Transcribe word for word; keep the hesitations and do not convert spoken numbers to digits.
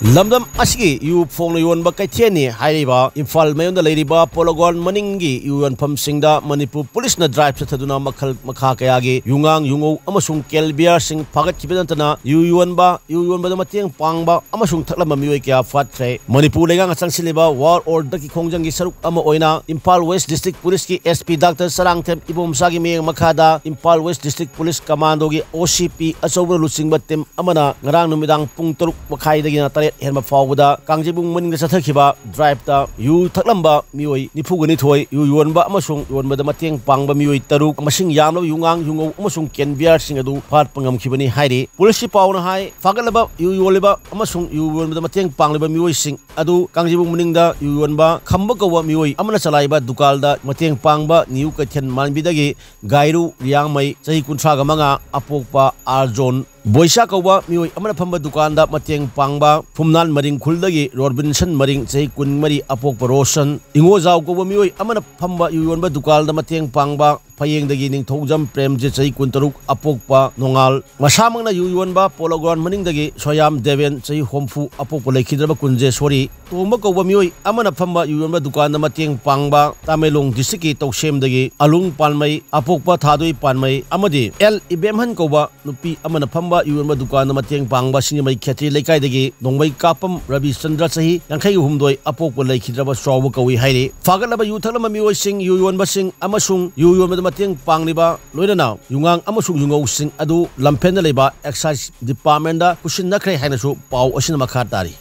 ꯂꯝꯗꯝ ꯑꯁꯤꯒꯤ ꯌꯨ ꯐꯣꯡꯅ ꯌꯣꯟꯕ ꯀꯩꯊꯦꯜꯅꯤ ꯍꯥꯏꯔꯤꯕ ꯏꯝꯐꯥꯜ ꯃꯌꯣꯟꯗ ꯂꯩꯔꯤꯕ ꯄꯣꯂꯣꯒ꯭ꯔꯥꯎꯟ ꯃꯅꯤꯡꯒꯤ ꯌꯨ ꯌꯣꯟꯐꯝꯁꯤꯡꯗ ꯃꯅꯤꯄꯨꯔ ꯄꯨꯂꯤꯁꯅ ꯗ꯭ꯔꯥꯏꯚ ꯆꯠꯊꯗꯨꯅ ꯃꯈꯜ ꯃꯈꯥ ꯀꯌꯥꯒꯤ ꯌꯨꯉꯥꯡ, ꯌꯨꯉꯧ ꯑꯃꯁꯨꯡ ꯀꯦꯜ ꯕꯤꯌꯥꯔꯁꯤꯡ ꯐꯥꯒꯠꯈꯤꯕ ꯅꯠꯇꯅ ꯌꯨ ꯌꯣꯟꯕ, ꯌꯨ ꯌꯣꯟꯕꯗ ꯃꯇꯦꯡ ꯄꯥꯡꯕ ꯑꯃꯁꯨꯡ ꯊꯛꯂꯝꯕ ꯃꯤꯑꯣꯏ ꯀꯌꯥ ꯐꯥꯈ꯭ꯔꯦ꯫ ꯃꯅꯤꯄꯨꯔ ꯂꯩꯉꯥꯛꯅ ꯆꯪꯁꯤꯜꯂꯤꯕ ꯋꯥꯔꯜ ꯑꯣꯔꯗꯔꯒꯤ ꯈꯣꯡꯖꯪꯒꯤ ꯁꯔꯨꯛ ꯑꯃ ꯑꯣꯏꯅ ꯏꯝꯐꯥꯜ ꯋꯦꯁ ꯗꯤꯁꯇ꯭ꯔꯤꯛ ꯄꯨꯂꯤꯁꯀꯤ ꯑꯦꯁ ꯄꯤ ꯗꯥꯛꯇꯔ ꯆꯔꯥꯡꯊꯦꯝ ꯏꯕꯣꯝꯆꯥꯒꯤ ꯃꯤꯠꯌꯦꯡ ꯃꯈꯥꯗ ꯏꯝꯐꯥꯜ ꯋꯦꯁ ꯗꯤꯁꯇ꯭ꯔꯤꯛ ꯄꯨꯂꯤꯁ ꯀꯃꯥꯟꯗꯣꯒꯤ ꯑꯣ ꯁꯤ ꯄꯤ ꯑꯆꯧꯕ ꯂꯨꯆꯤꯡꯕ ꯇꯤꯝ ꯑꯃꯅ ꯉꯔꯥꯡ ꯅꯨꯃꯤꯗꯥꯡ ꯄꯨꯡ ꯇꯔꯨꯛ ꯃꯈꯥꯏꯗꯒꯤꯅ ꯇꯔꯦꯠ ꯍꯦꯟꯕ ꯐꯥꯎꯕꯗ ꯀꯥꯡꯖꯩꯕꯨꯡ ꯃꯅꯤꯡꯗ ꯆꯠꯊꯈꯤꯕ ꯗ꯭ꯔꯥꯏꯚꯇ ꯌꯨ ꯊꯛꯂꯝꯕ ꯃꯤꯑꯣꯏ ꯅꯤꯐꯨꯒ ꯅꯤꯊꯣꯏ, ꯌꯨ ꯌꯣꯟꯕ ꯑꯃꯁꯨꯡ ꯌꯣꯟꯕꯗ ꯃꯇꯦꯡ ꯄꯥꯡꯕ ꯃꯤꯑꯣꯏ ꯇꯔꯨꯛ, ꯃꯁꯤꯡ ꯌꯥꯝꯂꯕ ꯌꯨꯉꯥꯡ, ꯌꯨꯉꯧ ꯑꯃꯁꯨꯡ ꯀꯦꯟ ꯕꯤꯌꯥꯔꯁꯤꯡ ꯑꯗꯨ ꯐꯥꯒꯠꯄ ꯉꯝꯈꯤꯕꯅꯤ ꯍꯥꯏꯔꯤ꯫ ꯄꯨꯂꯤꯁꯀꯤ ꯄꯥꯎꯅ ꯍꯥꯏ, ꯐꯥꯒꯠꯂꯕ ꯌꯨ ꯌꯣꯜꯂꯤꯕ ꯑꯃꯁꯨꯡ ꯌꯨ ꯌꯣꯟꯕꯗ ꯃꯇꯦꯡ ꯄꯥꯡꯂꯤꯕ ꯃꯤꯑꯣꯏꯁꯤꯡ ꯑꯗꯨ ꯀꯥꯡꯖꯩꯕꯨꯡ ꯃꯅꯤꯡꯗ ꯌꯨ ꯌꯣꯟꯕ ꯈꯝꯕ ꯀꯧꯕ ꯃꯤꯑꯣꯏ ꯑꯃꯅ ꯆꯂꯥꯏꯕ ꯗꯨꯀꯥꯟꯗ ꯃꯇꯦꯡ ꯄꯥꯡꯕ ꯅ꯭ꯌꯨ ꯀꯩꯊꯦꯜ ꯃꯥꯟꯕꯤꯗꯒꯤ ꯒꯥꯏꯔꯨ ꯔꯤꯌꯥꯡꯃꯩ, ꯆꯍꯤ ꯀꯨꯟꯊ꯭ꯔꯥꯒ ꯃꯉꯥ, ꯑꯄꯣꯛꯄ ꯑꯥꯔꯖꯣꯟ ꯕꯣꯏꯁꯥ ꯀꯧꯕ ꯃꯤꯑꯣꯏ ꯑꯃꯅ ꯐꯝꯕ ꯗꯨꯀꯥꯟꯗ ꯃꯇꯦꯡ ꯄꯥꯡꯕ ꯐꯨꯝꯅꯥꯟ ꯃꯔꯤꯡ ꯈꯨꯜꯗꯒꯤ ꯔꯣꯕꯤꯟꯁꯟ ꯃꯔꯤꯡ, ꯆꯍꯤ ꯀꯨꯟꯃꯔꯤ, ꯑꯄꯣꯛꯄ ꯔꯣꯁꯟ, ꯏꯉꯣꯖꯥꯎ ꯀꯧꯕ ꯃꯤꯑꯣꯏ ꯑꯃꯅ ꯐꯝꯕ ꯌꯨ ꯌꯣꯟꯕ ꯗꯨꯀꯥꯟꯗ ꯃꯇꯦꯡ ꯄꯥꯡꯕ ꯐꯌꯦꯡꯗꯒꯤ ꯅꯤꯡꯊꯧꯖꯝ ꯄ꯭ꯔꯦꯝꯖꯤꯠ, ꯆꯍꯤ ꯀꯨꯟꯇꯔꯨꯛ, ꯑꯄꯣꯛꯄ ꯅꯣꯡꯉꯥꯜ, ꯃꯁꯥꯃꯛꯅ ꯌꯨ ꯌꯣꯟꯕ ꯄꯣꯂꯣ ꯒ꯭ꯔꯥꯎꯟ ꯃꯅꯤꯡꯗꯒꯤ ꯁꯣꯌꯥꯝ ꯗꯦꯕꯦꯟ, ꯆꯍꯤ ꯍꯨꯝꯐꯨ, ꯑꯄꯣꯛꯄ ꯂꯩꯈꯤꯗ꯭ꯔꯕ ꯀꯨꯟꯖꯦꯁꯣꯔꯤ, ꯇꯣꯝꯕ ꯀꯧꯕ ꯃꯤꯑꯣꯏ ꯑꯃꯅ ꯐꯝꯕ ꯌꯨ ꯌꯣꯟꯕ ꯗꯨꯀꯥꯟꯗ ꯃꯇꯦꯡ ꯄꯥꯡꯕ ꯇꯃꯦꯡꯂꯣꯡ ꯗꯤꯁꯇ꯭ꯔꯤꯛꯀꯤ ꯇꯧꯁꯦꯝꯗꯒꯤ ꯑꯂꯨꯡ ꯄꯥꯟꯃꯩ, ꯑꯄꯣꯛꯄ ꯊꯥꯗꯣꯏ ꯄꯥꯟꯃꯩ ꯑꯃꯗꯤ ꯑꯦꯜ ꯏꯕꯦꯝꯍꯟ ꯀꯧꯕ ꯅꯨꯄꯤ ꯑꯃꯅ ꯐꯝꯕ ꯌꯨ ꯌꯣꯟꯕ ꯗꯨꯀꯥꯟꯗ ꯃꯇꯦꯡ ꯄꯥꯡꯕ ꯁꯤꯡꯖꯃꯩ ꯈꯦꯇ꯭ꯔꯤ ꯂꯩꯀꯥꯏꯗꯒꯤ ꯅꯣꯡꯃꯩ ꯀꯥꯞꯄꯝ ꯔꯕꯤꯆꯟꯗ꯭ꯔ, ꯆꯍꯤ ꯌꯥꯡꯈꯩ ꯍꯨꯝꯗꯣꯏ, ꯑꯄꯣꯛꯄ ꯂꯩꯈꯤꯗ꯭ꯔꯕ ꯆꯥꯎꯕ ꯀꯧꯏ ꯍꯥꯏꯔꯤ꯫ ꯐꯥꯒꯠꯂꯕ ꯌꯨ ꯊꯛꯂꯝꯕ ꯃꯤꯑꯣꯏꯁꯤꯡ, ꯌꯨ ꯌꯣꯟꯕꯁꯤꯡ ꯑꯃꯁꯨꯡ ꯌꯨ ꯌꯣꯟꯕꯗ ꯃꯇꯦꯡ ꯄꯥꯡꯂꯤꯕ ꯂꯣꯏꯅꯅ ꯌꯨꯉꯥꯡ ꯑꯃꯁꯨꯡ ꯌꯨꯉꯧꯁꯤꯡ ꯑꯗꯨ ꯂꯝꯐꯦꯜꯗ ꯂꯩꯕ ꯑꯦꯛꯁꯥꯏꯖ ꯗꯤꯄꯥꯔꯠꯃꯦꯟꯗ ꯈꯨꯠꯁꯤꯟꯅꯈ꯭ꯔꯦ ꯍꯥꯏꯅꯁꯨ ꯄꯥꯎ ꯑꯁꯤꯅ ꯃꯈꯥ ꯇꯥꯔꯤ꯫